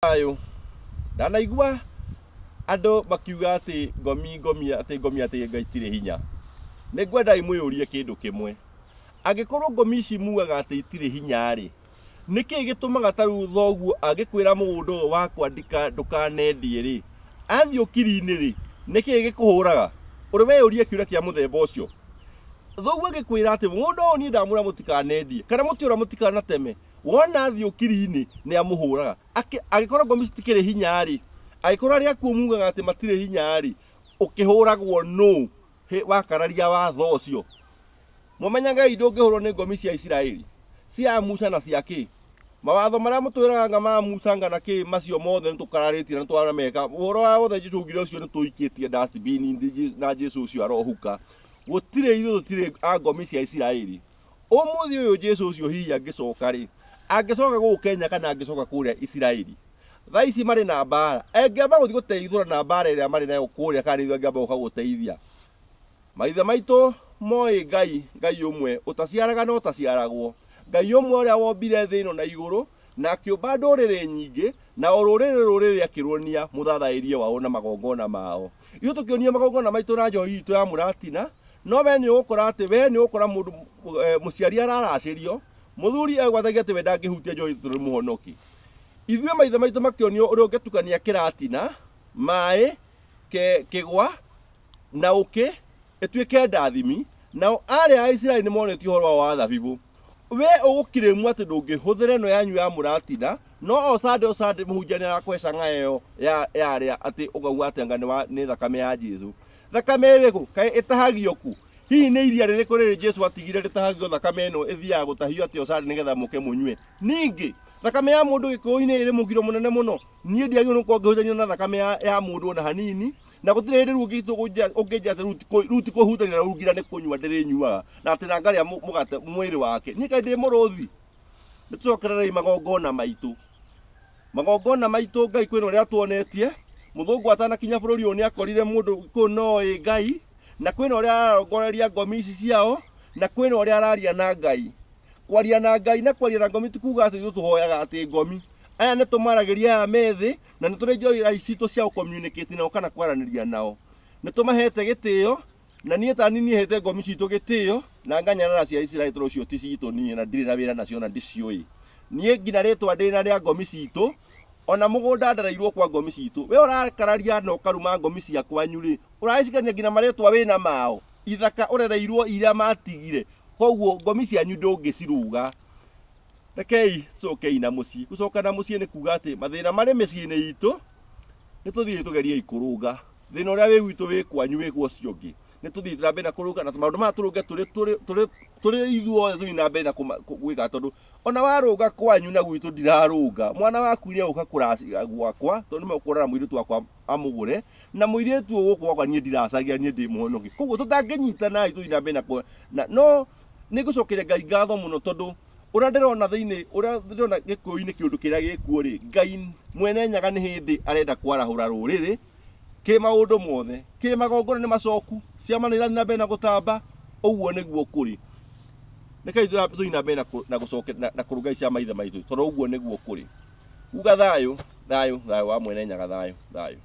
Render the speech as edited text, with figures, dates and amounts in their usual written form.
Thayũ. Ndanaigua andũ makiuga atĩ ngomi ngomi atĩ ngomi atĩ nga itirĩ hinya. Nĩ ngwenda imwĩyũrie kĩndũ kĩmwe. Angĩkorwo ngomi ici mugaga atĩ itirĩ hinya-rĩ, nĩkĩ gĩtũmaga ta rĩu thoguo angĩkwĩra mũgũnda ũyũ wakwa ndũkanendie-rĩ, athiĩ ũkiri-inĩ-rĩ, nĩkĩ gĩkũhũraga? Ũrĩ weyũria kĩũria kĩa mũthemba ũcio? Thoguo angĩkwĩra atĩ mũgũnda ũyũ niĩ ndamwĩra mũtikanendie, kana mũtĩ ũrĩa mũtikanateme, wona athiĩ ũkiri-inĩ nĩ amũhũraga. Angĩkorwo ngomi citikĩrĩ hinya-rĩ, angĩkorwo arĩa akuũ mugaga atĩ matirĩ hinya-rĩ, ũkĩhũragwo nũ wakararia watho ũcio? Mũmenyagei ndũngĩhũrwo nĩ ngomi cia Isiraeli, cia Musa na cia kĩ. Mawatho marĩa mũtwĩraga anga ma Musa anga na kĩ macio mothe nĩ tũkararĩtie na nĩtwarameka. Ũhoro wa wothe Jesũ augire ũcio nĩ tũikĩtie dustbin na Jesũ ũcio arohuka. Gũtirĩ ithuĩ tũtirĩ a ngomi cia Isiraeli. Ũmũthĩ ũyũ Jesũ ũcio hihi angĩcoka rĩ, angĩcoka gũkũ Kenya kana angĩcoka kũrĩa Isiraeli? Thaa ici marĩ na mbara. Angĩamba gũthiĩ gũteithũra na mbara ĩrĩa marĩ nayo kũrĩa kana ithuĩ angĩamba gũka gũteithia. Maithe maitũ moĩ Ngai, Ngai ũmwe ũtaciaraga na ũtaciaragwo. Ngai ũmwe ũrĩa wombire thĩ ĩno na igũrũ na akĩũmba ndũrĩrĩ nyingĩ na o rũrĩrĩ rũrĩrĩ akĩruonia mũthathaĩrie wao na magongona mao. Ithuĩ tũkĩonio magongona maitũ na njohi itũ ya mũratina, no we nĩ ũgũkora atĩ we nĩ ũgũkora mũndũ mũciari araracĩrio, mũthuri egwatagia atĩ we ndangĩhutia njohi tondũ nĩ mũhonoki. Ithuĩ maithe maitũ makĩonio ũrĩa ũngĩtukania kĩratina, maĩ, kĩgwa na ũkĩ ĩtuĩke ndathimi, nao arĩa a Isiraeli nĩ monetio ũhoro wao wa thabibũ. We ũgũkirĩmwo atĩ ndũngĩhũthĩra ĩno yanyu ya mũratina, no o Sunday o Sunday mũhunjia nĩ arakũhe cang'a ĩyo ya arĩa atĩ ũkauga atĩ anga nĩ thakame ya Jesũ. Thakame ĩrĩkũ? Kaĩ ĩtahagio kũ? Hihi nĩ iria rĩrĩkũ rĩrĩ Jesũ atigire rĩtahagio thakame ĩno ĩthiaga gũtahio atĩ o Sunday nĩgetha mũke mũnyue? Ningĩ thakame ya mũndũ gĩkũyũ-inĩ ĩrĩ mũgiro mũnene mũno. Niĩ ndiagĩrĩirwo nĩ gũkorwo ngĩhutania na thakame ya mũndũ ona hanini, na gũtirĩ hĩndĩ rĩu ũngĩnjĩra atĩ rĩu ti kũhutania na rĩu nginya nĩ kũnyua ndĩrĩnyuaga, na atĩ na ngarĩa mũgate mwĩrĩ wake. Niĩ kaĩ ndĩ mũrũthi? Nĩ tũcokererei magongona maitũ. Magongona maitũ Ngai kwĩna ũrĩa atuonetie. Mũthũngũ atanakinya bũrũri ũyũ nĩ akorire mũndũ kũu noĩ Ngai, na kwĩna ũrĩa ararongoreria ngomi ici ciao, na kwĩna ũrĩa araria na Ngai. Kwaria na Ngai na kwaria na ngomi ti kuga atĩ ithuĩ tũhoyaga atĩ ngomi. Aya nĩ tũmaragĩria aya methĩ, na nĩ tũrĩ njĩra citũ cia gũ-communicate nao kana kwaranĩria nao. Nĩ tũmahete gĩtĩo, na niĩ ta niĩ hete ngomi citũ gĩtĩo, na nganyarara cia Isiraeli tondũ ũcio ti citũ niĩ na ndirĩ na wĩra nacio na ndiciũĩ. Niĩ nginya rĩtwa ndĩna rĩa ngomi citũ, ona mũgũnda ndareirwo kwa ngomi citũ. We ũrakararia na ũkaruma ngomi cia kwanyu rĩ, ũragĩcikania nginya marĩtwa wĩna mao. Ithaka ũrereirwo iria matigire. Koguo ngomi cianyu ndũngĩciruga. Rekei tũcokei na mũciĩ. Gũcoka na mũciĩ nĩ kuga atĩ mathĩna marĩ mĩciĩ-inĩ itũ, nĩ tũthiĩ tũgerie kũrũnga. Thĩna ũrĩa wĩ gwitũ wĩ kwanyu wĩ kwa ũcio ũngĩ. Nĩ tũthiĩ na mbere na kũrũnga, na maũndũ maya tũrũnge tũrĩ ithuothe tũthiĩ na mbere na gwĩka, tondũ ona warũnga kwanyu na gwitũ ndirarũnga. Mwana waku nĩ egũka kũracia gwakwa, tondũ nĩ megũkũra na mũirĩtu wakwa amũgũre, na mũirĩtu ũyũ gũkũ gwakwa niĩ ndiracagia, niĩ ndĩ mũhonoki. Koguo tũtangĩnyitana tũthiĩ na mbere na na no nĩ ngũcokeria Ngai ngatho mũno, tondũ ũrĩa ndĩrona thĩinĩ, ũrĩa ndĩrona gĩkũyũ-inĩ kĩũndũ kĩrĩa gĩkuo rĩ, Ngai mwene Nyaga nĩ hĩndĩ arenda kwarahũra rũrĩrĩ kĩ maũndũ mothe, kĩ magongona nĩ macoku, ciama nĩ irathiĩ na mbere na gũtamba, ũguo nĩguo kũrĩ. Rekei tũthiĩ na mbere na gũcoke, na kũrũnga ici cia maithe maitũ, tondũ ũguo nĩguo kũrĩ. Uga thayũ, thayũ, thayũ wa mwene Nyaga, thayũ, thayũ.